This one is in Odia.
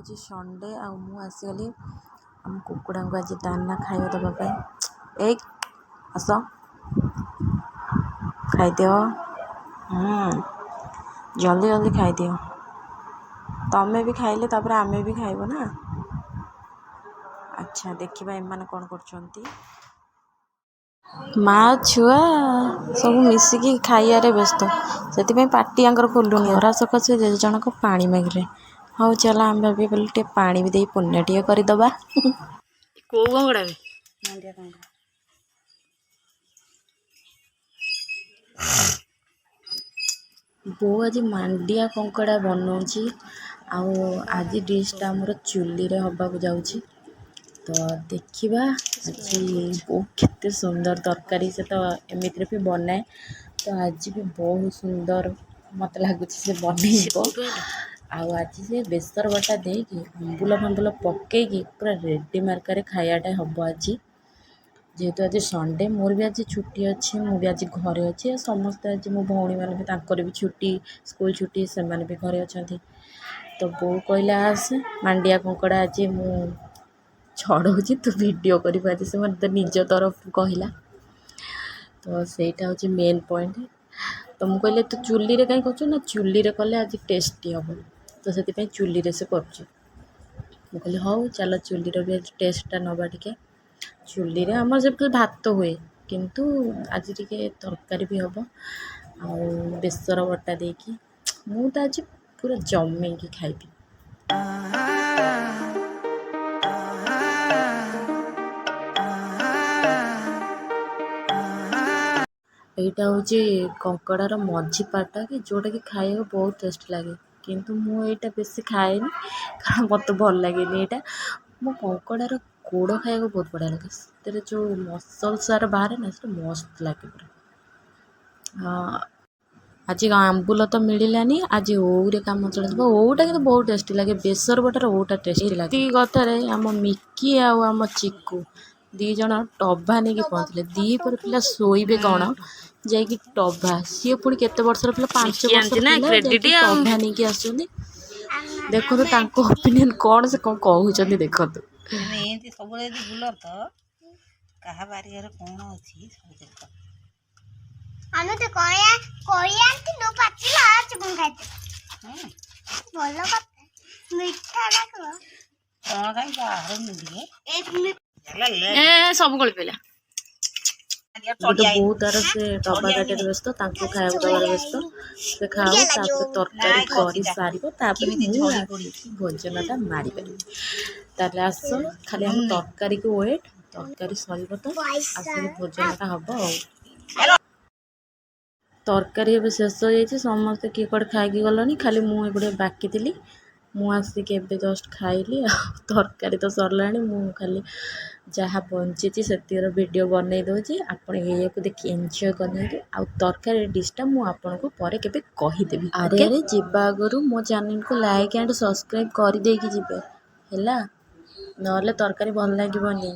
ଆଜି ସଣ୍ଡେ ଆଉ ମୁଁ ଆସିଗଲି ଆମ କୁକୁଡ଼ାଙ୍କୁ ଆଜି ଦାନା ଖାଇବା ଦେବା ପାଇଁ। ଏଇ ଆସ, ଖାଇଦିଅ। ଜଲ୍ଦି ଜଲ୍ଦି ଖାଇଦିଅ। ତମେ ବି ଖାଇଲେ ତାପରେ ଆମେ ବି ଖାଇବୁ ନା। ଆଚ୍ଛା, ଦେଖିବା ଏମାନେ କ'ଣ କରୁଛନ୍ତି। ମା ଛୁଆ ସବୁ ମିଶିକି ଖାଇବାରେ ବ୍ୟସ୍ତ, ସେଥିପାଇଁ ପାଟି ୟାଙ୍କର ଖୋଲୁନି। ଖରା ସକାଶେ ଜଣକ ପାଣି ମାଗିଲେ। ହଉ ଚାଲ, ଆମେ ଭାବି ବୋଲି ଟିକେ ପାଣି ବି ଦେଇ ପୁଣ୍ୟ ଟିକେ କରିଦେବା। କୋଉ କଙ୍କଡ଼ା ବେ? ମାଣ୍ଡିଆ କଙ୍କଡ଼ା। ବୋଉ ଆଜି ମାଣ୍ଡିଆ କଙ୍କଡ଼ା ବନଉଛି ଆଉ ଆଜି ଡିଶ୍ଟା ଆମର ଚୁଲିରେ ହେବାକୁ ଯାଉଛି। ତ ଦେଖିବା ଆଜି ବୋଉ କେତେ ସୁନ୍ଦର ତରକାରୀ, ସେ ତ ଏମିତିରେ ବି ବନାଏ, ତ ଆଜି ବି ବହୁତ ସୁନ୍ଦର ମୋତେ ଲାଗୁଛି ସେ ବନେଇବ। ଆଉ ଆଜି ସେ ବେସର ବଟା ଦେଇକି ଆମ୍ବୁଲ ଫାମ୍ବୁଲ ପକେଇକି ପୁରା ରେଡ଼ି ମାର୍କାରେ ଖାଇବାଟା ହେବ ଆଜି। ଯେହେତୁ ଆଜି ସଣ୍ଡେ, ମୋର ବି ଆଜି ଛୁଟି ଅଛି, ମୁଁ ବି ଆଜି ଘରେ ଅଛି। ଆଉ ସମସ୍ତେ ଆଜି ମୋ ଭଉଣୀମାନେ ବି, ତାଙ୍କର ବି ଛୁଟି, ସ୍କୁଲ ଛୁଟି, ସେମାନେ ବି ଘରେ ଅଛନ୍ତି। ତ ବୋଉ କହିଲା, ଆସେ ମାଣ୍ଡିଆ କଙ୍କଡ଼ା ଆଜି ମୁଁ ଛଡ଼ଉଛି, ତୁ ଭିଡ଼ିଓ କରିବୁ ଆଜି। ସେ ମୋତେ ନିଜ ତରଫରୁ କହିଲା। ତ ସେଇଟା ହେଉଛି ମେନ୍ ପଏଣ୍ଟ। ତ ମୁଁ କହିଲି, ତୁ ଚୁଲିରେ କାହିଁ କରୁଛୁ? ନା, ଚୁଲିରେ କଲେ ଆଜି ଟେଷ୍ଟି ହେବ, ତ ସେଥିପାଇଁ ଚୁଲିରେ ସେ କରୁଛି। ମୁଁ କହିଲି, ହଉ ଚାଲ, ଚୁଲିର ବି ଆଜି ଟେଷ୍ଟଟା ନେବା ଟିକେ। ଚୁଲିରେ ଆମର ଯେମିତି ଭାତ ହୁଏ, କିନ୍ତୁ ଆଜି ଟିକେ ତରକାରୀ ବି ହେବ ଆଉ ବେସର ବଟା ଦେଇକି ମୁଁ ତ ଆଜି ପୁରା ଜମେଇକି ଖାଇବି। ଏଇଟା ହେଉଛି କଙ୍କଡ଼ାର ମଝି ପାର୍ଟଟା କି ଯେଉଁଟାକି ଖାଇବାକୁ ବହୁତ ଟେଷ୍ଟ ଲାଗେ, କିନ୍ତୁ ମୁଁ ଏଇଟା ବେଶୀ ଖାଏନି, କାରଣ ମୋତେ ଭଲ ଲାଗେନି ଏଇଟା। ମୁଁ କଙ୍କଡ଼ାର ଗୋଡ଼ ଖାଇବାକୁ ବହୁତ ବଢ଼ିଆ ଲାଗେ। ସେଥିରେ ଯେଉଁ ମସଲ ସାର ବାହାରେ ନା, ସେଟା ମସ୍ତ ଲାଗେ ପୁରା। ଆଜି ଆମ୍ବୁଲ ତ ମିଳିଲାନି, ଆଜି ଓଉରେ କାମ ଚଳିଯିବ। ଓଉଟା କିନ୍ତୁ ବହୁତ ଟେଷ୍ଟି ଲାଗେ। ବେସର ବଟାର ଓଉଟା ଟେଷ୍ଟି ଲାଗେ। ଏତିକି କଥାରେ ଆମ ମିକି ଆଉ ଆମ ଚିକୁ ଦୁଇ ଜଣ ଟଭା ନେଇକି ପହଞ୍ଚିଲେ। ଦ୍ୱିପହରେ ପିଲା ଶୋଇବେ କ'ଣ, ଯାଇକି ଟଭା। ସିଏ ପୁଣି କେତେ ବର୍ଷର ପିଲା? 5 ମିକି ବର୍ଷର ଆଣିଛି ନା ପିଲା କ୍ରେଡିଟ୍ ଯାଇକି ଆଉ ଟଭା ନେଇକି ଆସୁଛନ୍ତି। ଦେଖନ୍ତୁ ତାଙ୍କ ଓପିନିଅନ୍ କ'ଣ, ସେ କ'ଣ କହୁଛନ୍ତି ଦେଖନ୍ତୁ। ତମେ ଏମିତି ସବୁବେଳେ ଯଦି ବୁଲନ୍ତ, କାହା ବାରିଘରେ କ'ଣ ଅଛି ସବୁ ଦେଖ। ଆମେ ତ କଇଆ କଇ ଆଣିଥିଲୁ, ପାଚିଲା ଚୁପୁନ ଖାଇଥିଲୁ। ହଁ। ଭଲ କଥା, ମିଠା ଲାଗିବ। କ'ଣ କାଇଁ ବାହାରୁ ଟିକେ ଏ ହେଲା। ଏ ସବୁ ଗଳି ପଇଲା। ଏବେ ତ ବୋଉ ତାର ସେ ଡବା କାଟିବାରେ ବ୍ୟସ୍ତ, ତାଙ୍କୁ ଖାଇବାକୁ ଦେବାରେ ବ୍ୟସ୍ତ। ସେ ଖାଉ, ତାପରେ ତରକାରୀ କରି ସାରିବ, ତାପରେ ମୁଁ ଆସିକି ଭୋଜନଟା ମାରିପାରିବି। ତାହେଲେ ଆସ, ଖାଲି ଆମ ତରକାରୀକୁ ୱେଟ୍। ତରକାରୀ ସରିବ ତ ଆସିକି ଭୋଜନଟା ହେବ। ଆଉ ତରକାରୀ ଏବେ ଶେଷ ହେଇଯାଇଛି। ସମସ୍ତେ କିଏ କୁଆଡ଼େ ଖାଇକି ଗଲେଣି, ଖାଲି ମୁଁ ଏପଟେ ବାକି ଥିଲି। ମୁଁ ଆସିକି ଏବେ ଜଷ୍ଟ ଖାଇଲି ଆଉ ତରକାରୀ ତ ସରିଲାଣି। ମୁଁ ଖାଲି ଯାହା ବଞ୍ଚିଛି ସେତିକିର ଭିଡ଼ିଓ ବନେଇ ଦେଉଛି। ଆପଣ ଏଇଆକୁ ଦେଖି ଏନ୍ଜୟ କରିନିଅନ୍ତୁ ଆଉ ତରକାରୀ ଡିଶ୍ଟା ମୁଁ ଆପଣଙ୍କୁ ପରେ କେବେ କହିଦେବି। ଆରେ ଆରେ, ଯିବା ଆଗରୁ ମୋ ଚ୍ୟାନେଲକୁ ଲାଇକ୍ ଆଣ୍ଡ ସବସ୍କ୍ରାଇବ୍ କରିଦେଇକି ଯିବେ, ହେଲା? ନହେଲେ ତରକାରୀ ଭଲ ଲାଗିବନି।